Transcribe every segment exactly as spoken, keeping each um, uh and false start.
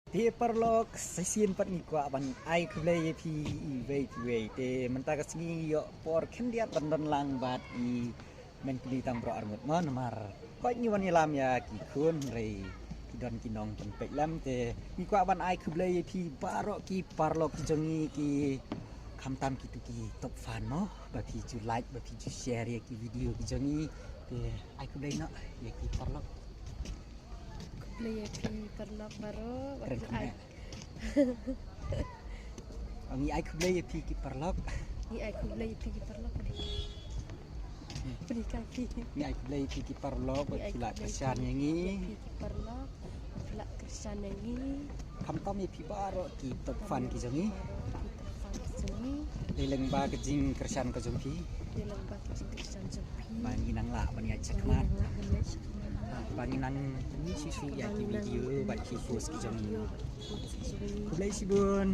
Te paralok, sa shisien pat ngi kwah ban ai khublei ïa phi iwei pa iwei. Te mynta ka sngi ïoh por khyndiat ban don lang bad i Mynkuli Tangbrok Arngut mo, namar hooid ngi wan ïalam ïa ki khun hynrei ki don ki nongpynpeit lem. Te ngi kwah ban ai khublei ïa phi baroh ki paralok ki jong ngi, ki khamtam kito ki top fan mo, ba phi ju like, ba phi ju share ïa ki video ki jong ngi. Te ai khublei noh ïa ki paralok. Khublei ïa phi paralok baroh. Kren kren. Ngi ai khublei ïa phi ki paralok. Ngi ai khublei ïa phi ki paralok. Pynhikai phi. Ngi ai khublei ïa phi ki paralok ba phi la kyrshan ïa ngi. Phi ki paralok ba phi la kyrshan ïa ngi. Khamtam ïa phi baroh ki top fan ki jong ngi. Ki top fan ki jong ngi. Dei lyngba ka jingkyrshan ka jong phi. Dei lyngba ka jingkyrshan jong phi. Ba ngi nang lah ban ïaid shakhmat. Nang lah ban ïaid shakhmat. Ba ngi nang ïohi shuh shuh ïa ki video bad ki post ki jong ngi. Khublei shibun.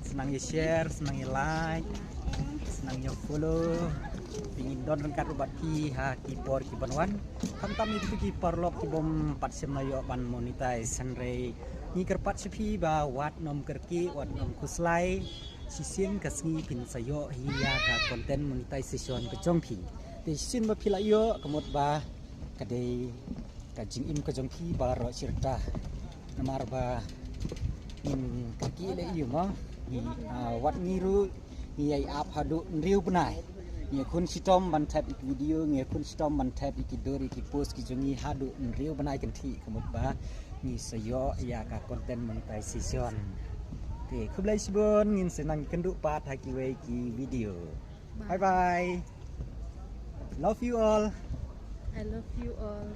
Sngewbha ïa share, sngewbha ïa like, sngewbha ïa follow. Te ngin don ryngkat bad phi ha ki por ki ban wan. Khamtam ïa phi ki paralok ki bym pat shym la ïoh ban monetize, hynrei ngi kyrpad sha phi ba wat nym kyrkieh, wat nym khuslai. Shisien ka sngi phin sa ïoh hi ïa ka content monetization ka jong phi. Te shisien ba phi la ïoh, ka mut ba ka dei ka jingim ka jong phi baroh shirta. Namar ba ngin kyrkieh leh ïa u mo. Ngi, ah, wat ngi ruh ngi ïai ap haduh hynriew bnai. Ngi khun shitom ban thep ïa ki video, ngi khun shitom ban thep ïa ki dur, ïa ki post ki jong ngi haduh hynriew bnai kynthih, ka mut ba ngi sa ïoh ïa ka content monetization. Te khublei shibun, ngin sa nang kynduh pat ha kiwei ki video. Bye bye. Love you all. I love you all.